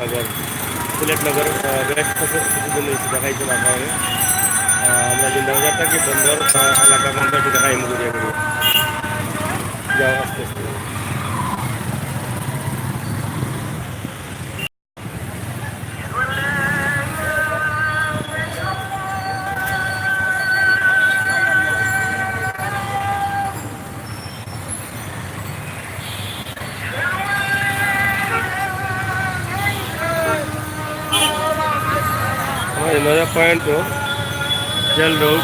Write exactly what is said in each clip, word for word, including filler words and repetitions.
নগর, সিলেট নগর, আহ, বেশ কিছু, কিছুদিন হয়েছে দেখাইতে পারবো আমি। আহ, আমরা জিন্দাবাজার থাকি বন্দর, আহ, এলাকা বন্দর একটু দেখাই আমি ঘুরিয়ে ঘুরিয়ে। যাও আস্তে আস্তে। আমার এই নজর পয়েন্ট তো জেল রোড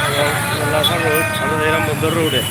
এবং লাসা রোড, আমরা এরকম বন্দর রোডে।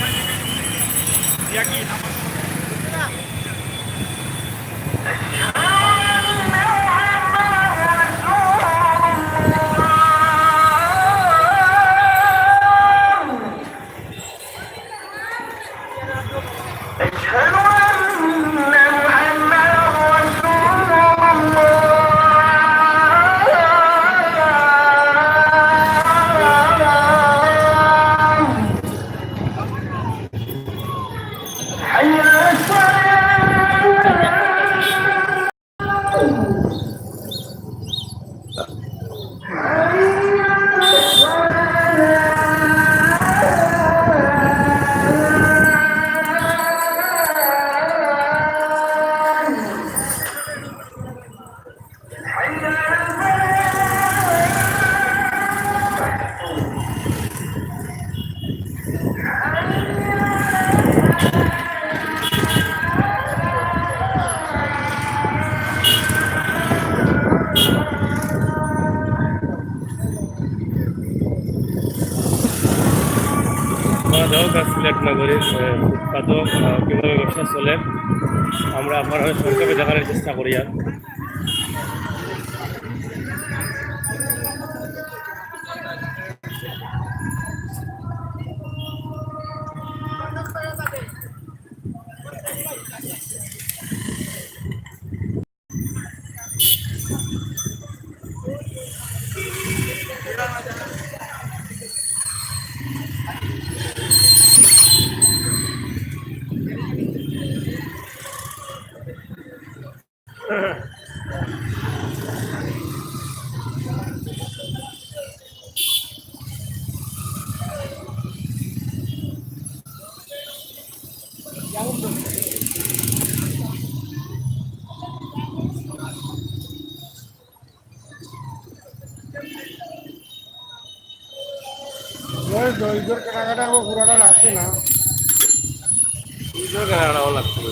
সিলেট নগরীর, আহ, ফুটপাতও, আহ, কীভাবে ব্যবসা চলে, আমরা আপনার সংক্ষেপে দেখানোর চেষ্টা করি। আর ওই দইজোর কেনাকাটা আমার পুরাটা লাগছে না। দইজোর কেনাকাটা আমার লাগছে না।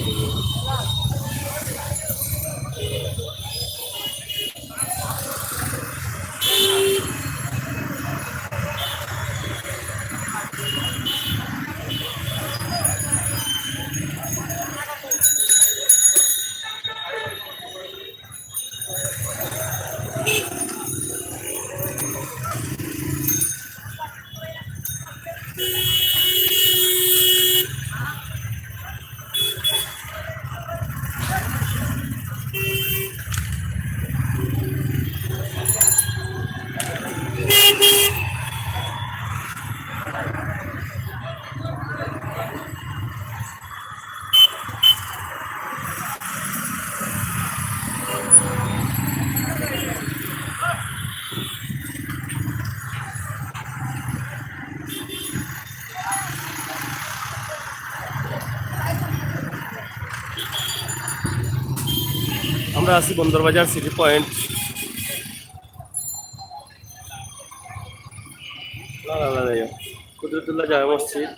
আমরা আছি বন্দরবাজার সিটি পয়েন্ট। লা লা লা লা, কুদরতুল্লাহ জামে মসজিদ।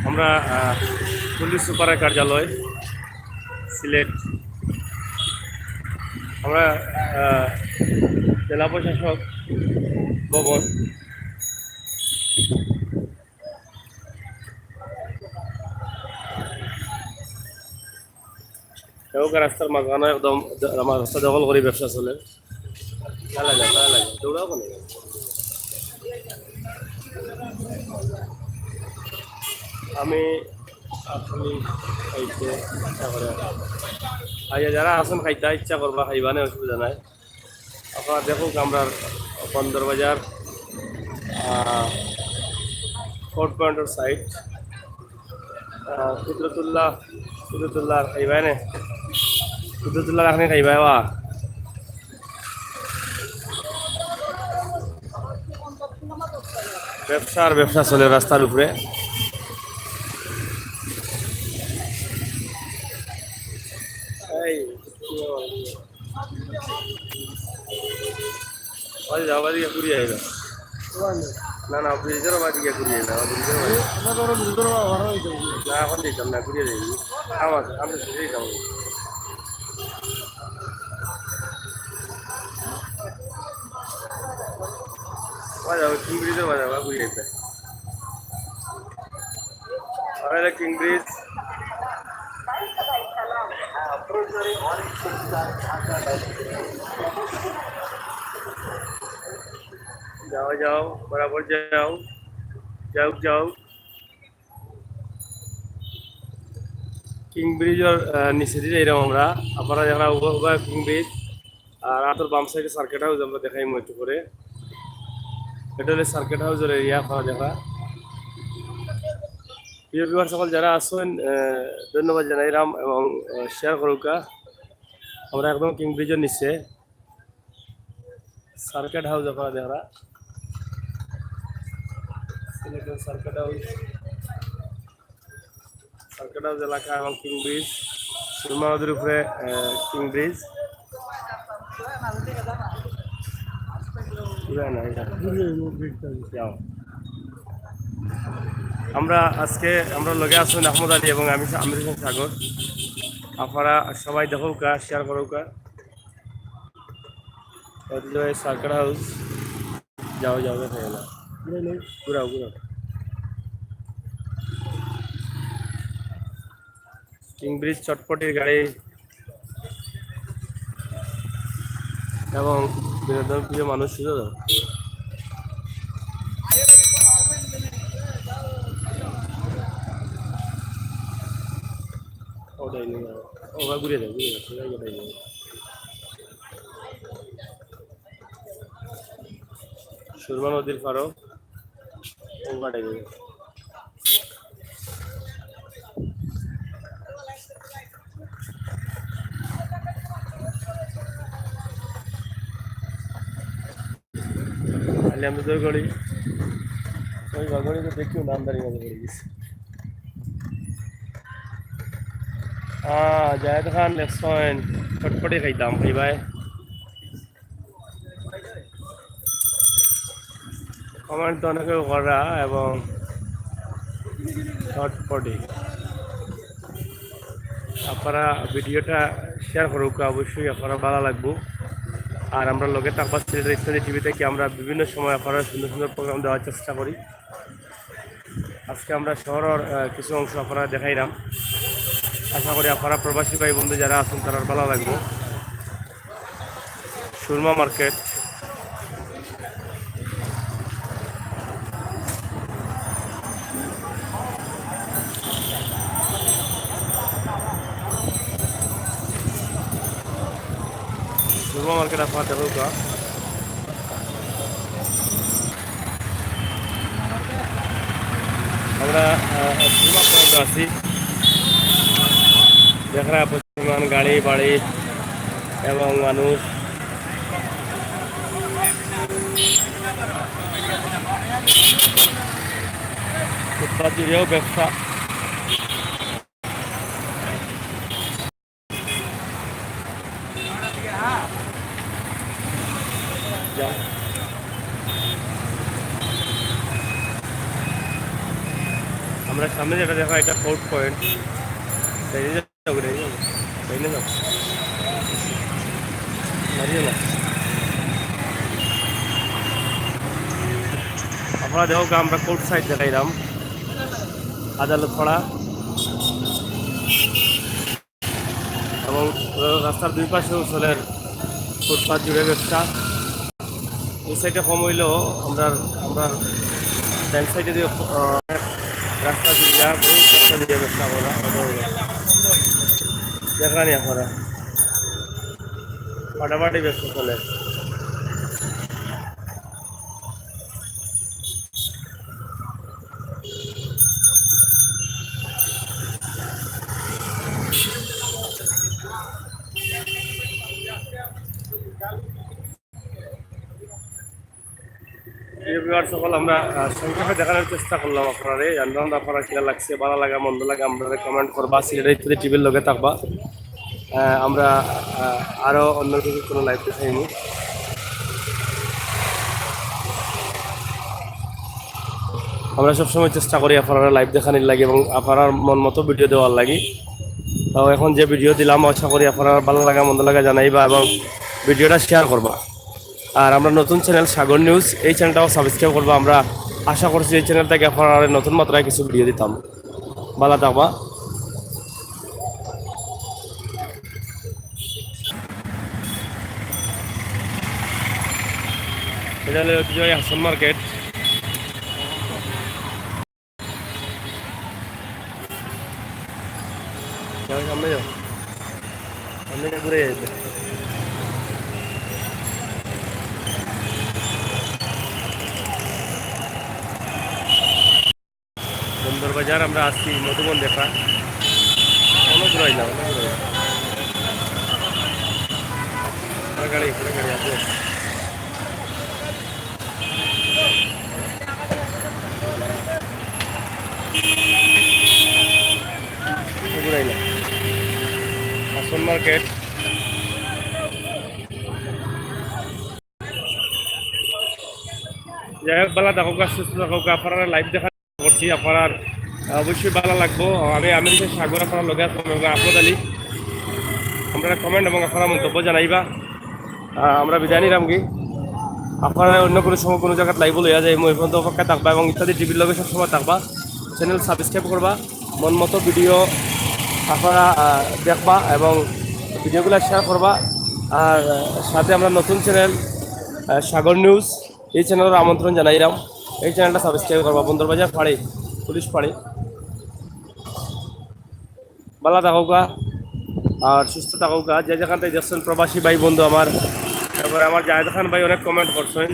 আমরা, আহ, পুলিশ সুপারের কার্যালয়, সিলেট। আমরা, আহ, জেলা প্রশাসক ভবন। এবাকা রাস্তার মাঝখানো একদম দ-, আমার রাস্তা দখল করি ব্যবসা চলে। লা লা লা, লা লা লা, দৌড়াও কেনে? আমি আসলে এই যে চেষ্টা করে আইয়া যারা আছইন খাইতা ইচ্ছা করবা, খাইবা নে, অসুবিধা নাই। আপনারা দেখউক্কা আমরার বন্দর বাজার, আহ, ফোর্ট পয়েন্টর সাইড, আহ, কুদরতুল্লাহ, কুদরতুল্লাহ খাইবা নে, কুদরতুল্লাহ রাখনি খাইবা বা। ব্যবসা আর ব্যবসা চলে রাস্তার উপরে। এই, ওই যাও, বাদিকে ঘুরি আইবা। না, না, ব্রিজর বাদিকে ঘুরি আইবা, ব্রিজর বাদিকে। না, এখন দিতাম না, ঘুরি যাই। আমার, আমি ঘুরি যাবো। বাজাও, কিং ব্রিজর বাজাও, ঘুরি আইবা। আর এটা কিং ব্রিজ। যাও, যাও, বরাবর যাও, যাও, যাও। কিং ব্রিজর, আহ, নিচেদি যাইরাম আমরা। আপনারা দেখরা উবা, উবা কিং ব্রিজ। আর আতর বাম সাইডে সার্কিট হাউস আমরা দেখাইমু একটু পরে। এটা অইলো সার্কিট হাউসর এরিয়া, আপনারা দেখরা। প্রিয় ভিউয়ার সকল যারা আছইন, আহ, ধন্যবাদ জানাইরাম এবং, আহ, শেয়ার করউক্কা। আমরা একদম কিং ব্রিজর নিচে। সার্কিট হাউস আপনারা দেখরা। সিলেটের সার্কিট হাউস, সার্কিট হাউস এলাকা এবং কিং ব্রিজ, সুরমা নদীর উপরে, আহ, কিং ব্রিজ। পুরা না, এটা। যাও। আমরা আজকে, আমরার লগে আছইন আহমদ আলী এবং আমি, আমির হোসেন সাগর। আপনারা সবাই দেখউক্কা, শেয়ার করউক্কা। অইলো এই সার্কিট হাউস। যাও, যাও, দেখা গেল। ঘুরাও, ঘুরাও। কিং ব্রিজ চটপটির গাড়ি এবং বিনোদন প্রিয় মানুষ শুধু তো। ওটাই নিয়ে যাও। ওভাবে ঘুরে যাও, ঘুরে যাও, সোজা ওটাই যাও। সুরমা নদীর পাড়ও। ও কাটাই দেবে। খালি আমি তো করি। ওই বাগড়ি তো দেখিও না, আমদানি বাজার করে গেছি। আহ, জায়েদ খান লেখছেন, চটপটি খাইতাম, খাইবায়। কমেন্ট তো অনেকে করা এবং চটপটি। আপনারা ভিডিওটা শেয়ার করউক্কা, অবশ্যই আপনারা ভালা লাগবো। আর আমরার লগে থাকবা সিলেটের ইসলামী টিভি থাকি। আমরা বিভিন্ন সময় আপনারারে সুন্দর সুন্দর প্রোগ্রাম দেওয়ার চেষ্টা করি। আজকে আমরা শহরর, আহ, কিছু অংশ আপনারারে দেখাইরাম। আশা করি আপনারা প্রবাসী ভাই বন্ধু যারা আছইন তারার ভালা লাগবো। সুরমা মার্কেট। সুরমা মার্কেট আপনারা দেখউক্কা। আমরা, আহ, সুরমা মার্কেটে আছি। দেখরা পরিমাণ গাড়ি, বাড়ি এবং মানুষ। ফুটপাত জুড়েও ব্যবসা। আমরা সামনে যেটা দেখা, এটা ফোর্ট পয়েন্ট। আপনারা দেখউক্কা, আমরা কোর্ট সাইড দেখাইরাম, আদালত পাড়া এবং রাস্তার দুই পাশেও চলের ফুটপাত জুড়ে ব্যবসা। এই সাইডে কম অইলেও আমরা, আমরা ডান সাইডে দিয়ে, আহ, রাস্তা দিয়ে যা, রাস্তা দিয়ে ব্যবসা করা। দেখরা নি আপনারা। ফাটাফাটি ব্যবসা চলে। প্রিয় ভিউয়ার সকল, আমরা, আহ, সংক্ষেপে দেখানোর চেষ্টা করলাম আপনারারে। জানলাম না আপনারা কিলা লাগছে, ভালা লাগা, মন্দ লাগা, আমরা কমেন্ট করবা, সিলেটের ইত্যাদি টিভির লগে থাকবা। আহ, আমরা, আহ, আরো অন্য কিছু কোনো লাইভ দেখাইনি। আমরা সবসময় চেষ্টা করি আপনারা লাইভ দেখানির লাগি এবং আপনারার মন মতো ভিডিও দেওয়ার লাগি। তো এখন যে ভিডিও দিলাম, আশা করি আপনারা ভালা লাগা মন্দ লাগা জানাইবা এবং ভিডিওটা শেয়ার করবা। আর আমরা নতুন চ্যানেল সাগর নিউজ, এই চ্যানেলটাও সাবস্ক্রাইব করবা। আমরা আশা করছি এই চ্যানেল থেকে আপনারা নতুন মাত্রায় কিছু ভিডিও দিতাম। ভালা থাকবা। এটা হলো ঐতিহ্যবাহী হাসান মার্কেট। যাও, সামনে যাও, সামনে গিয়ে ঘুরে যাইতে। বন্দর বাজার আমরা আসছি মধুবন দেখা। অনেক ঘুরাইলাম, অনেক ঘুরাইলাম। পুরা গাড়ি, পুরা গাড়ি আছে। ঘুরাইলাম। আসন মার্কেট। যাই হোক, ভালা থাকুক, সুস্থ থাকুক, আপনারা লাইভ দেখা করছি, আপনারা অবশ্যই ভালা লাগবো। আমি আমির হোসেন সাগর, আপনারা লগে আছেন, লগে আহমদ আলী। আপনারা কমেন্ট এবং আপনারা মন্তব্য জানাইবা। আহ, আমরা বিদায় নিলাম কি, আপনারা অন্য কোনো সময় কোনো জায়গাত লাইভ লইয়া যাইমু, এই পর্যন্ত অপেক্ষা থাকবা এবং ইত্যাদি টিভির লগে সবসময় থাকবা। চ্যানেল সাবস্ক্রাইব করবা, মন মতো ভিডিও আপনারা, আহ, দেখবা এবং ভিডিওগুলো শেয়ার করবা। আর, আহ, সাথে আমরা নতুন চ্যানেল, আহ, সাগর নিউজ, এই চ্যানেলের আমন্ত্রণ জানাইলাম। এই চ্যানেলটা সাবস্ক্রাইব করবা। বন্দরবাজার ফাড়ি, পুলিশ ফাড়ি। ভালা থাকুকা আর সুস্থ থাকুকা। যে যেখান থেকে দেখছেন প্রবাসী ভাই বন্ধু আমার, তারপরে আমার জাহেদ খান ভাই অনেক কমেন্ট করছেন,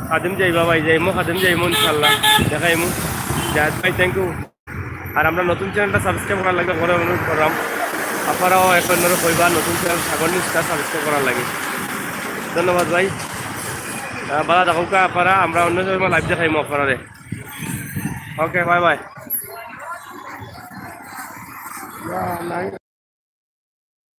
খাদিম যাইবা ভাই, যাইমু, খাদিম যাইমু ইনশাল্লাহ, দেখাইমু। জাহেদ ভাই, থ্যাংক ইউ। আর আমরা নতুন চ্যানেলটা সাবস্ক্রাইব করার লাগি করে অনুরোধ করলাম, আপনারাও এখন ধরো কইবা নতুন চ্যানেল সাগর নিউজটা সাবস্ক্রাইব করার লাগি। ধন্যবাদ ভাই। আহ, ভালা থাকুকা আপনারা, আমরা অন্য সময় লাইভ দেখাইমু আপনারারে। ওকে, বাই বাই।